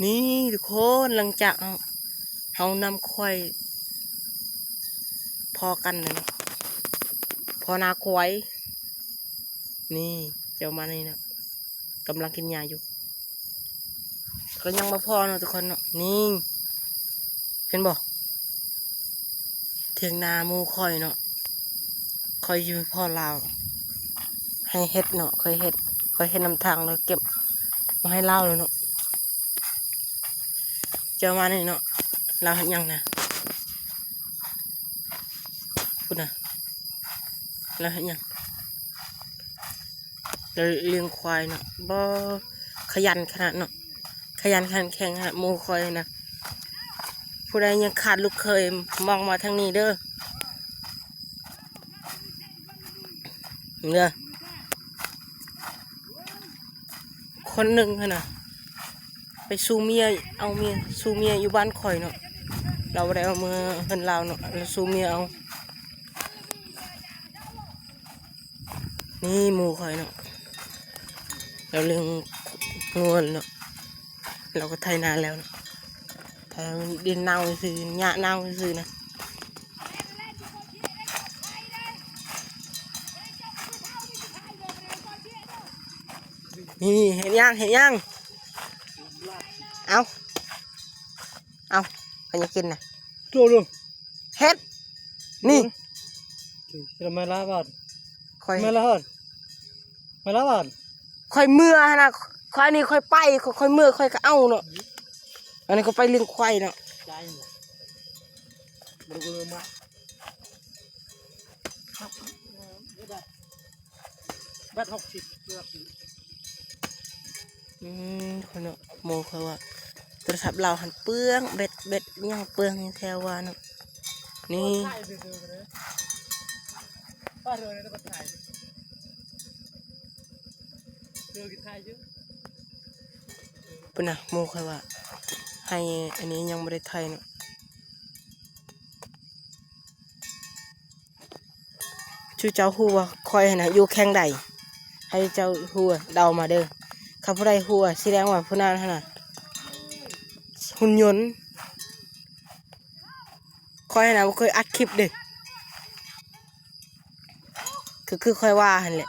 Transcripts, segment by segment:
ນີ້ທຸກຄົນ ຫຼັງຈາກເຮົາ ເຮົານຳຄວາຍພໍ້ກັນແລ້ວເນາະ ພໍ້ນາຄວາຍ ນີ້ ເຈົ້າມານີ້ນະ ກຳລັງກິນຫຍ້າຢູ່ ກໍຍັງບໍ່ພໍ້ເນາະທຸກຄົນເນາະ ນີ້ ເຫັນບໍ່? ຖຽງນາໝູ່ຂ້ອຍເນາະ ຂ້ອຍຢູ່ພໍ້ລາວ ໃຫ້ເຫັດເນາະ ຂ້ອຍເຫັດ ຂ້ອຍເຫັດນຳທາງ ແລ້ວເກັບມາໃຫ້ລາວເນາະ ເຈົ້າມານີ້ເນາະ ລາວເຮັດຫຍັງນະ? ພຸ້ນນະ ລາວເຮັດຫຍັງ? ລາວລ້ຽງຄວາຍເນາະ ບໍ່ ຂະຫຍັນຂະໜາດເນາະ ຂະຫຍັນຂັນແຂງຂະໜາດໝູ່ຂ້ອຍນະ ຜູ້ໃດຍັງຂາດລູກເຂີຍ ມອງມາທາງນີ້ເດີ ເດີ ຄົນໜຶ່ງຫັ້ນນະ ໄປສູ່ເມຍ ເອົາເມຍສູ່ເມຍຢູ່ບ້ານຂ້ອຍເນາະ ລາວບໍ່ໄດ້ເອົາເມືອເຮືອນລາວເນາະ ລາວສູ່ເມຍເອົາ ນີ້ໝູ່ຂ້ອຍເນາະ ລາວລ້ຽງງົວເນາະ ລາວກໍໄຖນາແລ້ວເນາະ ແຖວດິນເນົ່າຊື່ ຫຍ້າເນົ່າຊື່ນະ ນີ້ ເຮັດຫຍັງ ເຮັດຫຍັງ? ເອົາ ເອົາ ໃຜຢາກກິນນະ? ໂຕໂຕ ເຮັດ ນີ້ ອືມ ຊິມາລາບາດ ຂ້ອຍ ມາລາຮອດ ມາລາບາດ ຂ້ອຍເມືອຫັ້ນນະ ຂ້ອຍນີ້ຂ້ອຍໄປ ຂ້ອຍ ຂ້ອຍເມືອ ຂ້ອຍກໍເອົາເນາະ ອັນນີ້ກໍໄປລ້ຽງຄວາຍເນາະ ບາດຫົກສິບ ອືມ ຂ້ອຍເນາະ ໝູ່ຂ້ອຍວ່າ ໂທລະສັບລາວຫັ້ນເປືອງ ແບັດ ແບັດຫຍັງເປືອງແທ້ວ່າເນາະ ນີ້ ພຸ້ນນະ ໝູ່ຂ້ອຍວ່າ ໄຮ່ອັນນີ້ຍັງບໍ່ໄດ້ໄຖເນາະ. ຊຸເຈົ້າຮູ້ວ່າຂ້ອຍຫັ້ນນະຢູ່ແຂວງໃດ? ໃຫ້ເຈົ້າຮູ້ເດົາມາເດີ. ຄັນຜູ້ໃດຮູ້ ສະແດງວ່າຜູ້ນັ້ນຫັ້ນນະຫຸ່ນຍົນ. ຂ້ອຍຫັ້ນນະບໍ່ເຄີຍອັດຄລິບເດ້. ຄື ຄືຂ້ອຍວ່າຫັ້ນແຫຼະ.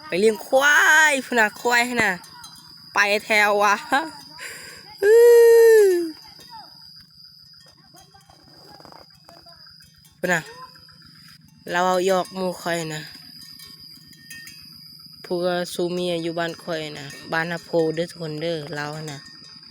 ໄປລ້ຽງຄວາຍພຸ້ນນະ ຄວາຍຫັ້ນນະ. ໄປແທ້ວ່າ. ພຸ້ນນະ ລາວເວົ້າຢອກໝູ່ຂ້ອຍນະ ຜູ້ກໍຊູເມຍຢູ່ບ້ານຂ້ອຍນະ ບ້ານນາໂພເດີທຸກຄົນເດີ ລາວຫັ້ນນະ.